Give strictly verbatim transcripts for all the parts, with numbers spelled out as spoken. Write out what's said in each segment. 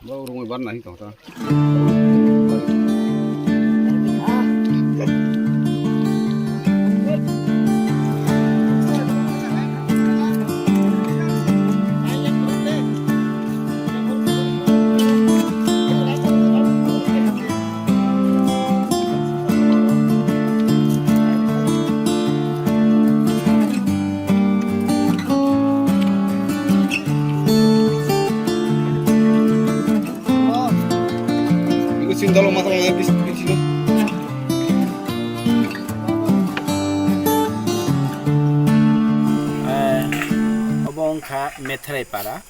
Bo rungwi ban nahi tong ta. Iku sing dolo masalah lagi bis-, bis-, bis-. Eh, obo wngkha Methrai para.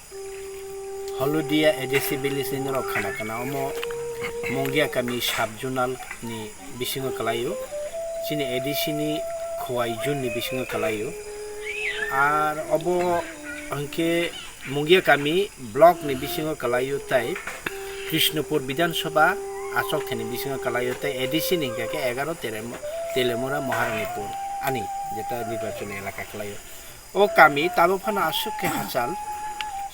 Holodia A D C village ni norok khana kana omo Mungia kami sub zonal ni bisingo kwlaio, chini A D C ni Khowai zone ni bisingo kwlaio. Ar obo hwnkhe Mungia kami block ni bisingo kwlaio tei Krishnapur Bidhan Sabha achok thani bisingo kwlaio tei A D C ni hwnkhe khe egaro Telemo-, Telemura Maharanipur ani jeta nirbachoni elaka kwlaio. O kami tabuk phano aswk khe hachal.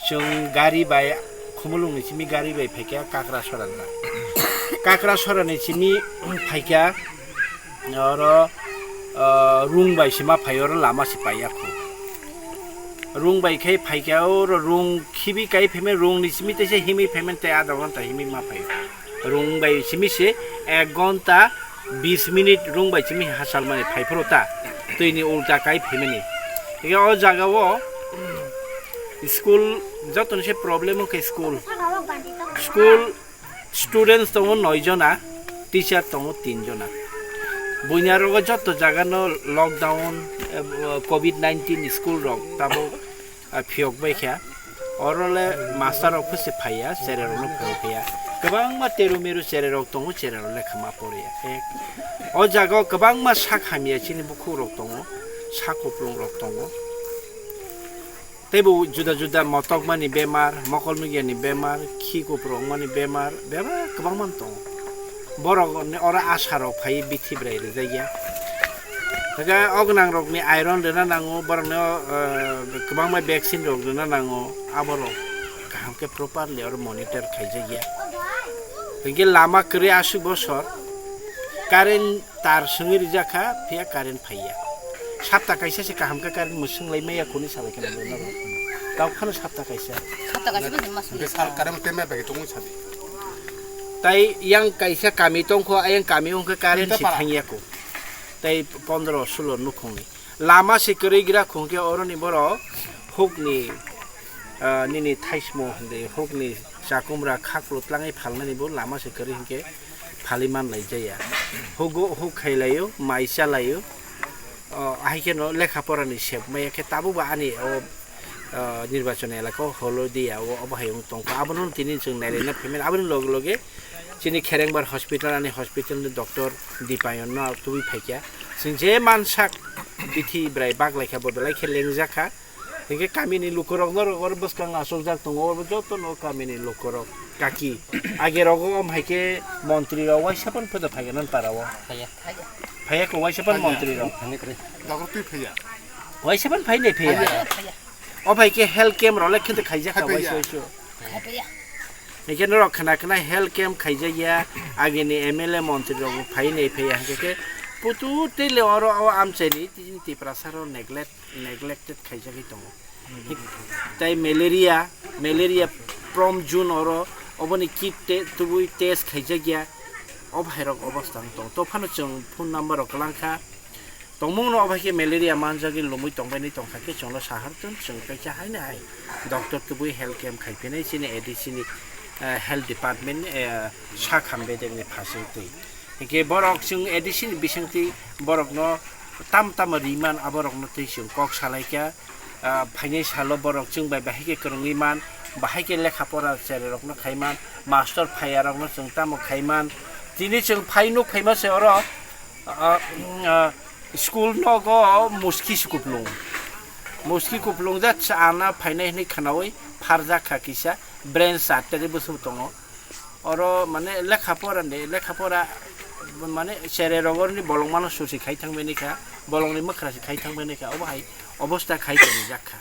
Chwng gari bai Khumulwng ni simi gari bai phaikha Kakrasora na. Kakrasora ni simi phaikha oro, ah, Rung bai sima phai oro lama se paiya khu. Rung bai khai phaikha oro Rung khibi kai phaimani Rung ni simi teisa himwi phaimani tei adha ghonta himwi ma phai. Rung bai simi se ek ghonta bis minute Rung bai simi hachal mani phai phuru ta twi ni ulta kai phaimani. Hingke o jaga o school joto ni se problem wngkha school. School students tongo noi jona, teacher tongo tin jona. Buina rogo joto jaga no lockdown, eh, covid nineteen school rok tabuk ah, phiyok bai kha. Oro le master rok phusi phaiya, cherai rok no phiyok phiya. Kwbangma teru meru cherai rok tongo, cherai rok lekha ma poriya. Ek, o jaga o kwbangma sak hamya chini bukhuk rok tongo, sak kuplung rok tongo. Tei bo juda juda motokmani bemar, mokol migya ni bemar, khi kuprokmani bemar, bebak kwbangma tongo. Borok ni oro asha rok phai bithi bwrai rijak ya. Hwnkhe o gwnang rok ni iron rwna nango, borok no, eh, kwbangma vaccine rok rwna nango, abo rok kaham khe properly oro monitor khaijak ya. Hwnkhe lama kwrwi aswk bosor current tar swngwi rijak kha, phiya current phaiya. Sapta kaisa se kaham khe current mwswng lai maya kuni salai kheno norok. Tao phano sapta kaisa. Sapta kaisa bwswk mas. Hwnkhe sal current temya bai tongwi sadi. Tai yang kaisa kami tongkho, ayang kami wngkhe current si thangya kho. Tai pondro sulo nukhungni. Lama se kwrwi gra khungkhe oroni borok hukni, ah, nini thaismo hwnwi hukni chakumra khaklo tlangwi phalnani bo lama se kwrwi hinkhe phali man lai jaya. Hugo huk khai laio, mai cha laio. O, ahai kheno lekha pora ni sep maya khe tabuk bo ani o, o, nirbachon elaka o Holodia o, obo hai wng tongkha. Abono tini chwng nailaina phaimani. Aboni loge loge chini Kherengbar hospital, ani hospital ni doctor Dipayon no tubui phaikha. Chwng je mansak bithi bwrai bak laikha bo belai khe lengjak kha. Hinkhe kamini lukurok norok oro bwskang achukjak tongo, oro jotono kamini lukurok kaki. Age rogo om hai khe montri rok waisa phano photo phaiya nang para o. Phaiya. Phaiya ko waisa phano montri rok. Thangwi kwrwi. Dagor twi phaiya. Waisa phano phai nai phaiya. Phaiya. O phai khe health camp rok le khente khaijak kha waisa waisa. Phaiya. Hinkhe norok khna khna health camp khaijak ya, agini M L A montri rok phai nai phaiya hinkhe khe putu tei le oro o amchaini tini Tiprasa rok neglect neglected khaijagwi tongo. Tei malaria, malaria prom June oro oboni kit te-, tubui test khaijakya, o bhairok obostha wng tong. To phano chwng phone number rok kwlangkha. Tongmungno o bhai khe malaria manjagwi lomwi tongbaini tongkha khe chwngno sahar tong chwng kaisa haino hai doctor tubui health camp khaiphinai chini A D C ni, eh, health department ni, eh, sak ham bedekni phasingtwi. Hinkhe borok chwng A D C ni bisingtwi borokno tam tamo riman aborokno twi chwng kok salaikha. Ah, phainai salo borok chwng bai bahai khe kwrwngwi man, bahai khe lekha pora cherai rokno khai man, master phaiya rokno chwng tamo khai man. Tini chwng phai nuk phaima se oro, ah, ah, school nogo muski se kuplung. Muski kuplung jat sa ana phainai hinwi khwnaui pharjak kha kisa, branch char ta de bwswk tongo. Oro mane lekha pora ni, lekha pora mane cherai rogor ni bolong mano susi khai thang bini kha, bolong ni mwkhra si khai thang bini kha, obo hai obosta khai tong jak kha.